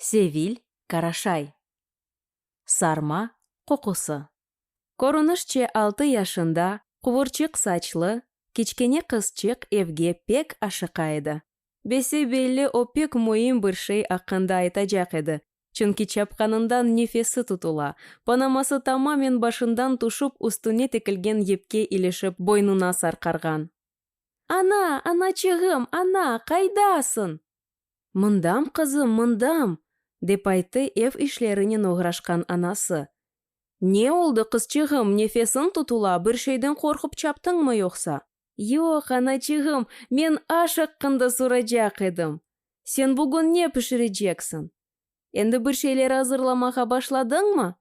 Sevil Karaşay. Sarma qoqusı. Körünişçe altı yaşında, quvurçıq saçlı, kiçkene qızçıq evge pek aşıqa edi. Bese-belli o pek müim bir şey aqqında aytacaq edi, çünki çapqanından nefesi tutula, panaması tamamen başından tüşip, üstüne tikilgen yipke ilişip boynuna sarqarğan. Ana, anaçığım, ana, qaydasıñ? Mındam, qızım, mındam, dep ayttı ev işlerinen oğraşqan anası. Ne oldı, qızçığım, nefesiñ tutula, bir şeyden qorqıp çaptıñmı yoqsa? Yoq, anaçığım, men aş aqqında soracaq edim. Sen bugün ne pişireceksiñ? Endi bir şeyler azırlamağa başladıñmı?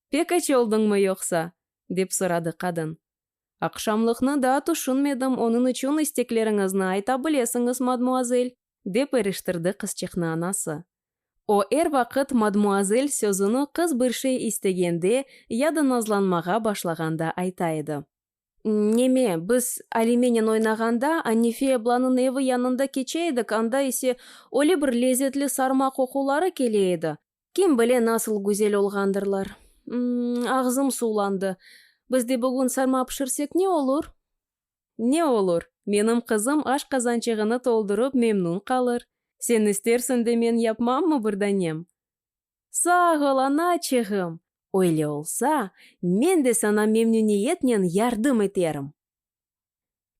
Pek aç oldıñmı yoqsa? dep soradı qadın. Aqşamlıqnı daa tüşünmedim, onıñ içün istekleriñizni ayta bilesiñiz, madmuazel, dep eriştirdi qızçıqnı anası. O er vaqıt madmuazel sözüni qız bir şey istegende ya da nazlanmağa başlağanda ayta edi. Neme, biz Alimenen oynağanda Anife ablanıñ evi yanında keçe edik, anda ise öyle bir lezetli sarma qoquları kele edi. Kim bile nasıl güzel olğandırlar. Ağzım suvlandı. Biz de bugün sarma pişirsek ne olur? Ne olur, menim qızım aş qazançığını toldurıp memnün qalır. Sen istersiñ de men yapmammı bir danem? Sağ ol, anaçığım! Öyle olsa, men de saña memnüniyetnen yardım eterim.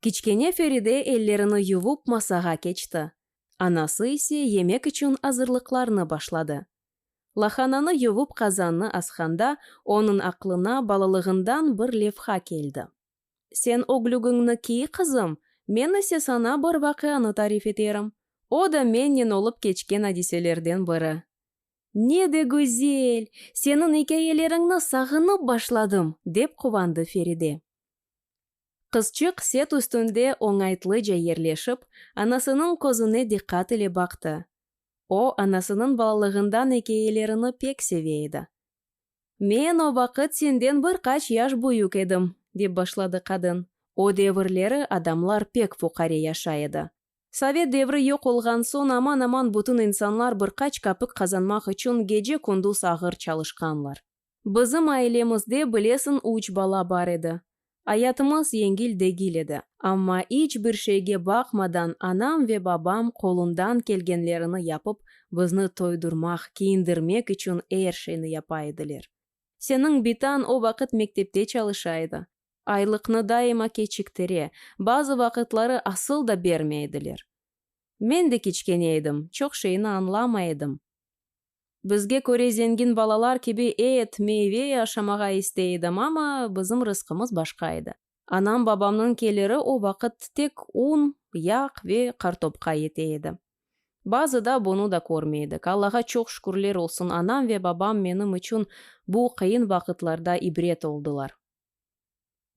Kiçkene Feride ellerini yuvıp masağa keçti. Anası ise yemek içün azırlıqlarnı başladı. Lahananı yuvıp qazannı asqanda, onıñ aqlına balalığından bir levha keldi. Sen öglügiñni kiy, qızım, men ise saña bir vaqianı tarif eterim. O da mennen olıp keçken adiselerden biri. Ne de güzel! Seniñ ikâyeleriñni sağınıp başladım, dep quvandı Feride. Qızçıq set üstünde oñaytlıca yerleşip, anasınıñ közüne diqqat ile baqtı. O, anasınıñ balalığından ikâyelerini pek seve edi. Men o vaqıt senden bir qaç yaş büyük edim, dep başladı qadın. O devirleri adamlar pek fuqare yaşay edi. Sovet devri yoq olğan soñ aman-aman bütün insanlar bir qaç kapik qazanmaq içün gece-kündüz ağır çalışqanlar. Bizim ailemizde, bilesiñ, üç bala bar edi. Ayatımız yengil degil edi, amma iç bir şeyge baqmadan anam ve babam qolundan kelgenlerini yapıp, bizni toydurmaq, kiyindirmek içün er şeyni yapa ediler. Seniñ bitañ o vaqıt mektepte çalışa edi. Aylıqnı daima keçiktire, bazı vaqıtları asıl da bermey ediler. Men de kiçkene edim, çoq şeyni añlamay edim. Bizge köre zengin balalar kibi et, meyve aşamağa istey edim, amma bizim rızqımız başqa edi. Anam-babamnıñ keliri o vaqıt tek un, yağ ve qartopqa yete edi. Bazıda bunı da körmey edik. Allağa çoq şükürler olsun, anam ve babam menim içün bu qıyın vaqıtlarda ibret oldılar.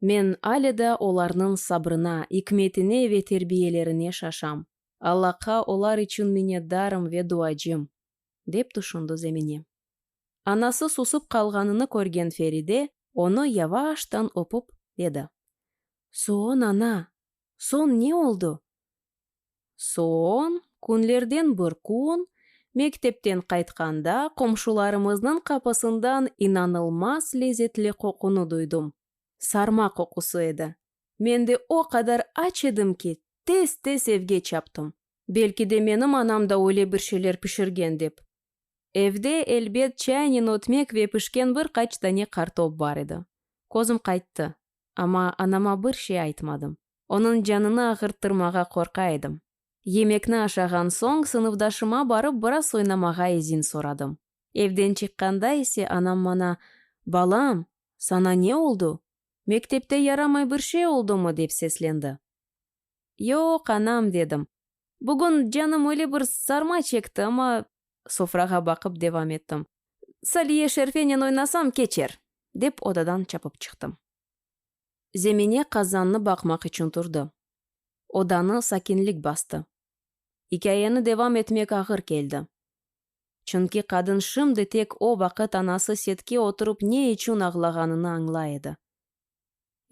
Men ale da olarnıñ sabrına, ikmetine ve terbiyelerine şaşam. Allahqa olar içün minnetdarım ve duacım, dep tüşündi Zemine. Anası susıp qalğanını körgen Feride onı yavaştan öpüp, dedi, Soñ, ana, soñ ne oldı? Soñ, künlerden bir kün, mektepten qaytqanda qomşularımıznıñ qapısından inanılmaz lezetli qoqunı duydım. Sarma qoqusı edi. Men de o qadar aç edim ki, tez-tez evge çaptım. Belki de menim anam da öyle bir şeyler pişirgen dep. Evde, elbet, çaynen ötmek ve pişken bir qaç dane qartop bar edi. Közüm qayttı, amma anama bir şey aytmadım. Onıñ canını ağırttırmağa qorqa edim. Yemekni aşağan soñ sınıfdaşıma barıp biraz oynamağa izin soradım. Evden çıqqanda ise anam maña, Balam, saña ne oldı? Mektepte yaramay bir şey oldımı? dep seslendi. Yoq, anam, dedim. Bugün canım öyle bir sarma çekti, amma, sofrağa baqıp devam ettim, Saliye şerfenen oynasam keçer, dep odadan çapıp çıqtım. Zemine qazannı baqmaq içün turdı. Odanı sakinlik bastı. İkâyeni devam etmek ağır keldi. Çünki qadın şimdi tek o vaqıt anası setke oturıp ne içün ağlağanını añlay edi.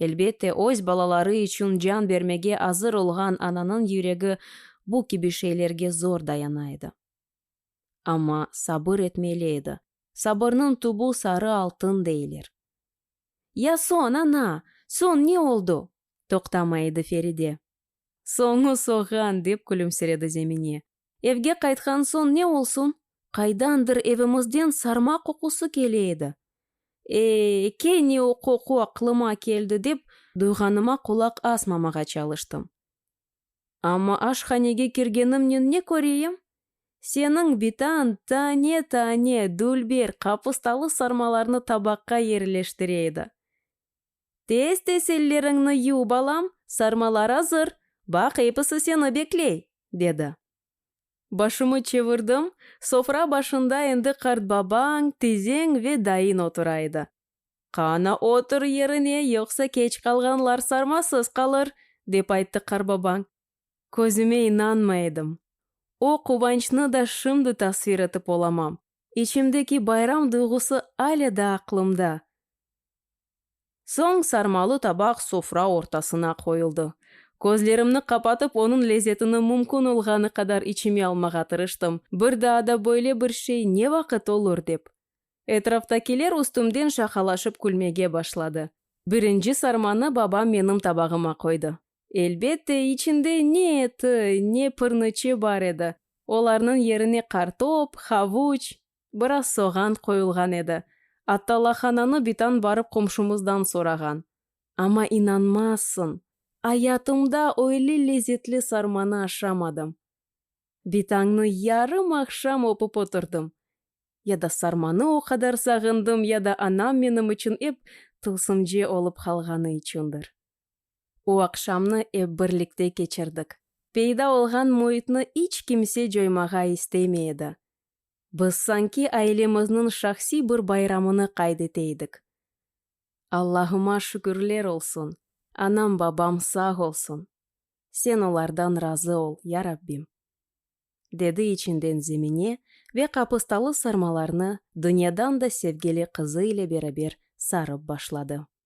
Elbette, öz balaları içün can bermege azır olğan ananıñ yüregi bu kibi şeylerge zor dayana edi. Amma sabır etmeli edi, sabırnıñ tübü sarı altın deyler. Ya soñ, ana, soñ ne oldı, toqtamay edi Feride. Soñu soğan, dep külümsiredi Zemine, evge qaytqan soñ ne olsun, qaydandır evimizden sarma qoqusı kele edi. E, kene o qoqu aqlıma keldi, dep, duyğanıma qulaq asmamağa çalıştım. Amma aşhanege kirgenimnen ne köreyim? Seniñ bitañ tane-tane dülber qapıstalı sarmalarnı tabaqqa yerleştire edi. Tez-tez elleriñni yuv, balam, sarmalar azır, baq episi seni bekley, dedi. Başımı çevirdim, sofra başında endi qartbabañ, tizeñ ve dayıñ otura edi. Qana, otur yerine, yoqsa keç qalğanlar sarmasız qalır, dep ayttı qartbabañ. Közüme inanmay edim. O quvançnı da şimdi tasvir etip olamam. İçimdeki bayram duyğusı alâ daa aqlımda. Soñ sarmalı tabaq sofra ortasına qoyuldı. Közlerimni qapatıp, onıñ lezetini mümkün olğanı qadar içime almağa tırıştım, bir daa da böyle bir şey ne vaqıt olur dep. Etraftakiler üstümden şaqalaşıp külmege başladı. Birinci sarmanı babam menim tabağıma qoydı. Elbette, içinde ne eti, ne pırnıçı bar edi, olarnıñ yerine qartop, havuç, biraz soğan qoyulğan edi, atta lahananı bitañ barıp qomşumızdan sorağan. Amma inanmazsıñ, ayatımda öyle lezetli sarmanı aşamadım. Bitañnı yarım aqşam öpüp oturdım. Ya da sarmanı o qadar sağındım, ya da anam menim içün ep tılsımcı olıp qalğanı içündir. O aqşamnı ep birlikte keçirdik. Peyda olğan müitni iç kimse coymağa istemey edi. Biz sanki ailemizniñ şahsiy bir bayramını qayd ete edik. Allahıma şükürler olsun, anam-babam sağ olsun, Sen olardan razı ol, Yarabbim, dedi içinden Zemine ve qapıstalı sarmalarnı dünyadan da sevgili qızı ile beraber sarıp başladı.